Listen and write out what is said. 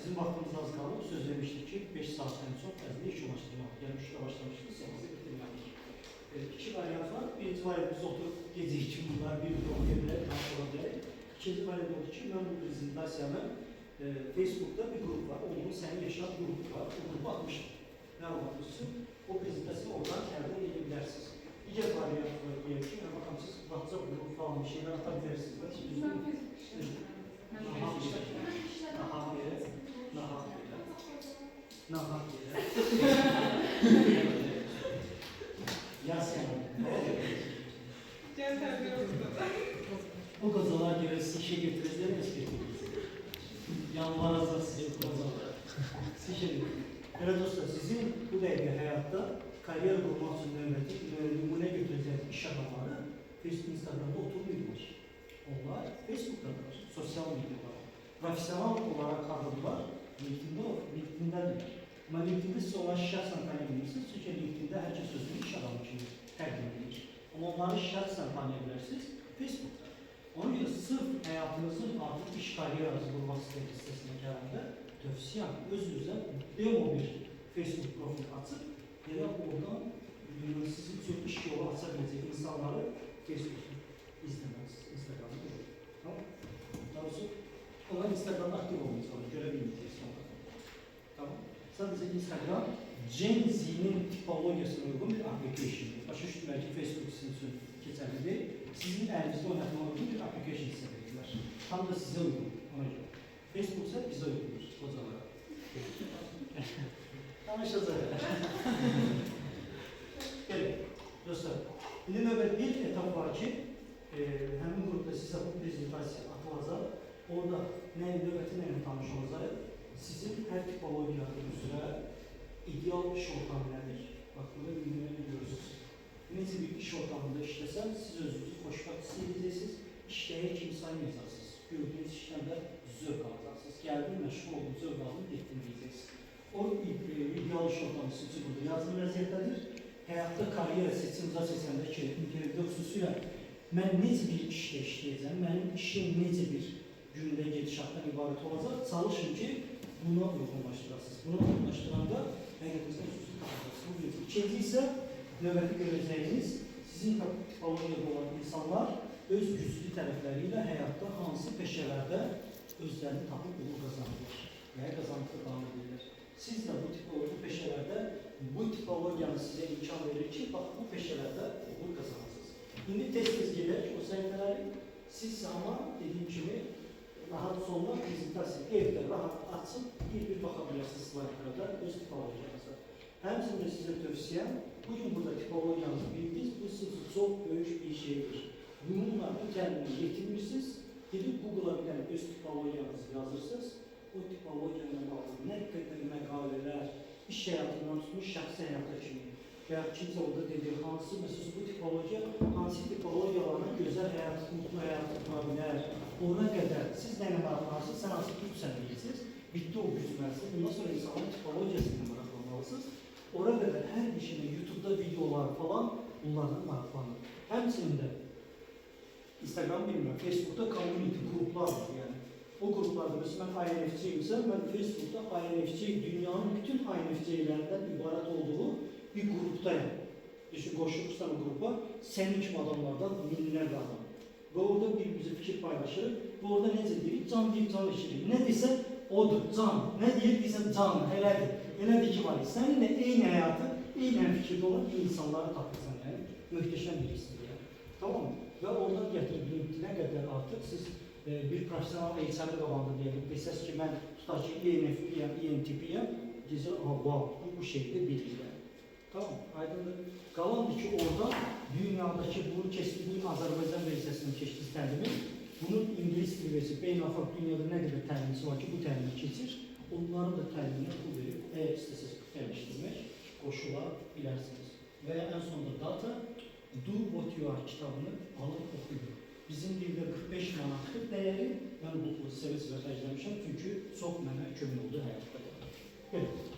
Bizim vaxtımız az qalıb. Söz vermişdik ki, 5 saatdən çox ərzində yekunlaşdırmaq. Yəni 3-də başlamışdıq, 8-də bitirməliyik. İki variant var. Birinci variant biz oturub gecə 2 bunlar bir-bir oxuya bilərik, tanış ola bilərik. İkinci variant odur ki, mən bu prezentasiyanı Facebook'da bir qrup var. Oğlumun Sənin Yaşar qrupu var. O qrupu atmışım. Məlumat üçün o prezentasiyanı oradan əldə edə bilərsiniz. Digər variant var deyək ki, yəni baxın siz WhatsApp qrupu falan bir şeylər ata bilərsiniz. Mən Facebook işləmirəm. Mən Nahaq Facebook yerə. işləmirəm. Nahaq yerə. Nahaq yerə. Nahaq yerə. Yaz yəni. Can tərbiyə oldu. O qocalar görə sizi işə götürəcəklər, heç götürməyəcəklər. Yalvaracaq sizə qocalar. Sizi işə götürəcəklər. Elə dostlar, sizin bu dəqiqə həyatda kariyer qurmaq üçün növbəti nümunə götürəcəyiniz iş adamları Facebook, Instagramda oturmuydular. Onlar Facebook'dadılar, sosial mediada. Profesional olaraq kadrolar LinkedIn'də, LinkedIn'dədirlər. Amma LinkedIn'də siz onları şəxsən tanıya bilmirsiniz. Çünki LinkedIn'də hər kəs özünü iş adamı kimi təqdim edir. Amma onları şəxsən tanıya bilərsiniz Facebook'da. Ona görə sırf həyatınızın artıq iş karyeranızı qurmaq hissəsinə gələndə tövsiyəm öz-özünüzə demo bir Facebook profil açıb elə oradan sizin üçün iş yolu aça biləcək insanları Facebook'da izləməlisiniz, Instagram'da yox. Tamam? Daha doğrusu onlar Instagram'da aktiv olmayacaqlar, görə bilməyəcəksiniz onları. Tamam? Sadəcə Instagram Gen Z-nin tipologiyasına uyğun bir applicationdır. Başa düşdüm ki, Facebook sizin üçün keçərli deyil. Sizin əlinizdə oynatmağa uyğun bir application sizə verirlər. Tam da sizə uyğun, ona görə. Facebook isə bizə uyğundur, qocalara. Danışacaq. Belə, dostlar, indi növbət bir etap var ki, həmin qrupda sizə bu prezentasiya atılacaq. Orada nə növbəti nə ilə tanış olacaq? Sizin hər tipologiya üzrə ideal iş ortamı nədir? Bax, burada nümunəni görürsünüz. Necə bir iş ortamında işləsəm, siz özünüzü xoşbəxt hiss edəcəksiniz, işləyir kimi saymayacaqsınız. Gördüyünüz işdən də zövq alacaqsınız. Gəldim, məşğul oldum, zövq aldım, getdim deyəcəksiniz. O ideal iş ortamı sizin üçün burada yazılı vəziyyətdədir. Həyatda karyera seçim seçəndə ki, intervyuda xüsusilə mən necə bir işdə işləyəcəm, mənim işim necə bir gündə gedişatdan ibarət olacaq, çalışın ki, buna uyğunlaşdırasınız. Buna uyğunlaşdıranda həqiqətən özünüzü tapacaqsınız. Bu bir. İkinci isə növbəti görəcəyiniz sizin tipologiyada olan insanlar öz güclü tərəfləri ilə həyatda hansı peşələrdə özlərini tapıb uğur qazanırlar və ya qazandıqda davam edirlər. Siz də bu tipoloji peşələrdə bu tipologiyanı sizə imkan verir ki, bax bu peşələrdə uğur qazanasınız. İndi tez-tez gedək o səhifələri. Siz amma dediyim kimi rahat sonuna prezentasiya evdə rahat açıb bir-bir baxa bilərsiniz slaytlarda öz tipologiyanıza. Həmçinin də sizə tövsiyəm, bugün burada tipologiyanızı bildiniz, bu sizin üçün çox böyük bir şeydir. Bununla bu təlimi yetirmirsiniz, gedib Google'a bir dənə öz tipologiyanızı yazırsınız, o tipologiya ilə bağlı nə qədər məqalələr, iş həyatından tutmuş şəxsi həyata kimi və ya kimsə orada dedi, hansı, məsələn, bu tipologiya, hansı tipologiyalarla gözəl həyat, mutlu həyat qura bilər, ona qədər siz nə ilə maraqlanırsınız, sən hansı gücsən deyirsiniz, bitdi o güc mərsi, bundan sonra insanların tipologiyası ilə maraqlanmalısınız. Ora qədər hər bir şeylə YouTube'da videolar falan bunlarla maraqlanır. Həmçinin də Instagram bilmirəm, Facebook'da community qruplar var yəni. O qruplarda məsələn mən INFC-yimsə, mən Facebook'da INFC dünyanın bütün INFC-lərindən ibarət olduğu bir qrupdayım. Düşün, qoşulursan o qrupa, sənin kimi adamlardan minlərlə adam. Və orada bir-birimizə fikir paylaşırıq. Və orada necə deyirik? Can deyib can eşidirik. Nə desə odur, can. Nə deyir deyirsən can, elədir. Elədir ki var. Səninlə eyni həyatı, eyni fikirdə olan insanları tapırsan yəni. Möhtəşəm bir hissdir yəni. Tamam mı? Və oradan gətirib LinkedIn-ə qədər artıq siz bir professional HR-ın qabağında deyəlim, desəz ki, mən tutaq ki, ENFP-yəm, ENTP-yəm, deyəcək, aha, wow, bu şeyi də bilir yəni. Tamam, aydındır. Qalandır ki, orada dünyadakı bunu keçdi, bu Azərbaycan versiyasını keçdi təlimi, bunun ingilis dili versiyası, beynəlxalq dünyada nə qədər təlimçi var ki, bu təlimi keçir, onların da təliminə pul verib, əgər istəsəz dəyişdirmək, qoşula bilərsiniz. Və ya ən sonunda data, Do What You Are kitabını alıb oxuyun. Bizim dildə 45 manatdır dəyəri. Mən bu pulu sevə-sevə xərcləmişəm, çünki çox mənə kömək oldu həyatda. Belə.